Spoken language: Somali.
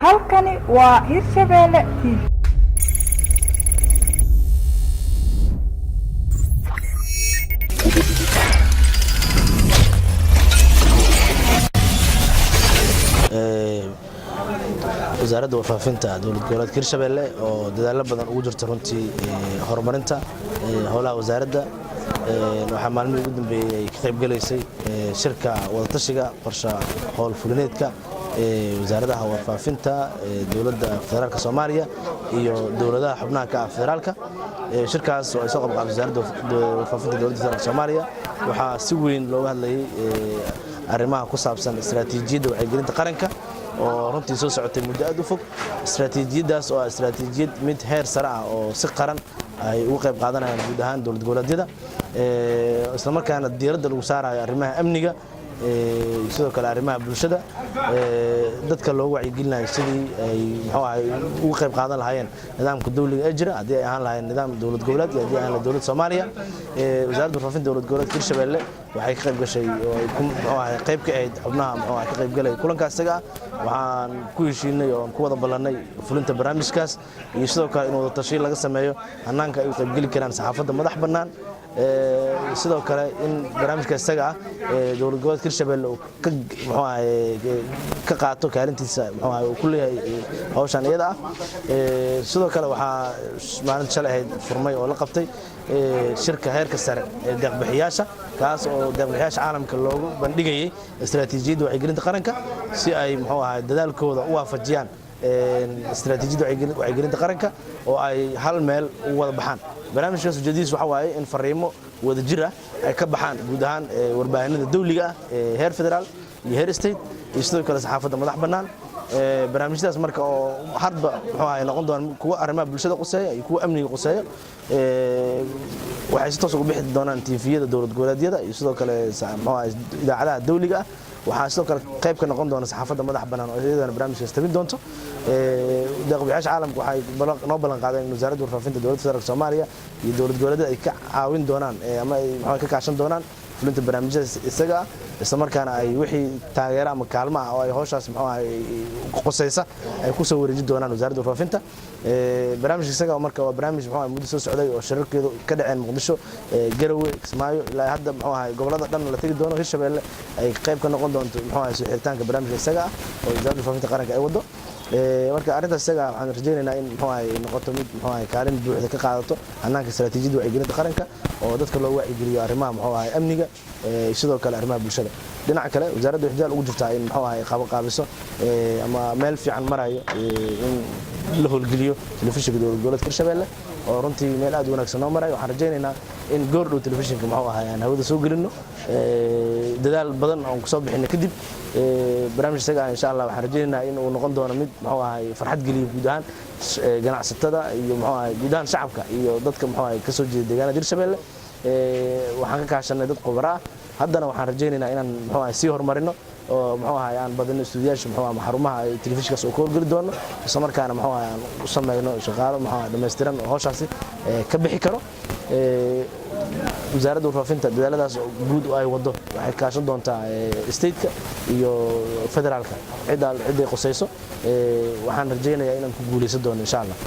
Halkani waa Hirshabeelle TV. Wasaaradda Warfaafinta Dowlad Goboleedka Hirshabelle oo dadaalo badan ugu jirta runtii horumarinta howlaha wasaaradda, waxaa maalmihii ugu dambeeyey ay ka qaybgalaysay shirka wadatashiga qorshe howlfulineedka wasaaradaha warfaafinta dowladda federaalka Soomaaliya iyo dowladaha xubnaha ka ah federaalka. Shirkaas oo ay soo qabqaabtay Wasaaradda Warfaafinta Dowladda Federaalka Soomaaliya, waxaa si weyn looga hadlayay arrimaha ku saabsan istaraatiijiyadda wacyigelinta qaranka oo runtii soo socotay muddo aad u fog. Istaraatiijiyaddaas oo ah istaraatiijiyad mid heer sare ah oo si qaran ay uga qayb qaadanayaan guud ahaan dowlad goboleedyada, islamarkaana diiradda lagu saarayo arrimaha amniga, sidoo kale arrimaha bulshada, dadka loogu wacyigelinayo sidii ay muxuu ahay uga qayb qaadan lahaayeen nidaamka dawliga ee jira, haddii ay ahaan lahaayeen nidaam dowlad goboleed iyo haddii ay ahaan lahayd dowladda Soomaaliya. Wasaaradda Warfaafinta Dowlad Goboleedka Hirshabelle waxay ka qayb gashay oo ay ku muxuu ahay qayb ka ahayd xubnaha muxuu ahay ka qayb galay kulankaas isaga ah. Waxaan ku heshiinay oo aan ku wada ballannay fulinta barnaamijkaas iyo sidoo kale in wada tashi laga sameeyo hannaanka ay u qaybgeli karaan saxaafadda madax bannaan, sidoo kale in barnaamijka isaga ah dowlad goboleedka Hirshabelle uu ka muxuu ahay ka qaato kaalintiisa muxuu ahay uu ku leeyahay hawshan iyada ah. Sidoo kale waxaa maalinta shalay ahayd furmay oo la qabtay shirka heerka sare ee deeqbixiyaasha, kaas oo deeqbixiyaasha caalamka loogu bandhigayay istaraatiijiyadda wacyigelinta qaranka si ay muxuu ahay dadaalkooda u waafajiyaan istaraatiijiyadda wacyigelinta qaranka oo ay hal meel u wada baxaan. Barnaamijkaas ujeedadiis waxa waaye in fariimo wada jir ah ay ka baxaan guud ahaan warbaahinada dawliga ah ee heer federaal iyo heer state iyo sidoo kale saxaafadda madax bannaan. Barnaamijyadaas marka oo hadba muxuu ahay noqon doona kuwa arrimaha bulshada quseeya iyo kuwa amniga quseeya, waxay si toos ugu bixi doonaan TV-yada dowlad goboleedyada iyo sidoo kale muxuu ahay idaacadaha dawliga ah. Waxaa sidoo kale qayb ka noqon doona saxaafadda madax bannaan oo iyadana barnaamijkaas tabin doonto. Deeqbixiyaasha caalamka waxay noo ballan qaadeen in Wasaaradda Warfaafinta Dowladda Federaalka Soomaaliya iyo dowlad goboleedyada ay ka caawin doonaan ama ay muxuu ka kaashan doonaan fulinta barnaamijyadaas isaga ah, isla markaana ay wixii taageero ama kaalmo ah oo ay howshaas muxuu ahay qusaysa ay ku soo wareejin doonaan Wasaaradda Warfaafinta. Barnaamijka isaga marka waa barnaamij muxuu ahay muddo soo socday oo shirarkeedu ka dhaceen Muqdisho, Garowe, Kismaayo, ilaa hadda muxuu ahay gobolada dhan la tegi doono. Hirshabelle ay qayb ka noqon doonto muxuu ahay soo xiritaanka barnaamijka isaga ah oo Wasaaradda Warfaafinta qaranka ay wado. Marka arrintaas isaga waxaan rajaynaynaa in muxuu ahay noqoto mid muxuu ahay kaalin buuxda ka qaadato hannaanka istaraatiijiyadda wacyigelinta qaranka oo dadka loo wacyigeliyo arrimaha muxuu ahay amniga, sidoo kale arrimaha bulshada. Dhinaca kale, wasaaradda waxay dadaal ugu jirtaa in muxuu ahay qaboqaabiso ama meel fiican marayo in la howlgeliyo telefishinka Dowlad Goboleedka Hirshabelle oo runtii meel aad u wanaagsan noo marayo. Waxaan rajaynaynaa in goor dhow telefishinka muxuu ahay aan hawada soo gelino, dadaal badan oon kusoo bixino kadib. Barnaamij isaga ah, insha Allah, waxaan rajaynaynaa in uu noqon doono mid muxuu ahay farxad geliyo guud ahaan ganacsatada iyo muxuu ahay guud ahaan shacabka iyo dadka muxuu ahay kasoo jeeda deegaanada Hirshabelle. Waxaan ka kaashanay dad khubaro ah. Haddana waxaan rajaynaynaa inaan muxuu ahay sii horumarino oo muxuu ahay aan badino istuudiyaasha muxuu ahay xarumaha ay telefishinkaas uu ka howlgeli doono, isla markaana muxuu ahay aan u sameyno shaqaalo muxuu ahay dhammaystiran oo howshaasi ka bixi karo. Wasaaradda Warfaafinta dadaaladaas guud ay wado waxay kaashan doontaa stateka iyo federaalka cidday qusayso. Waxaan rajaynayaa inaan ku guuleysan doono, insha Allah.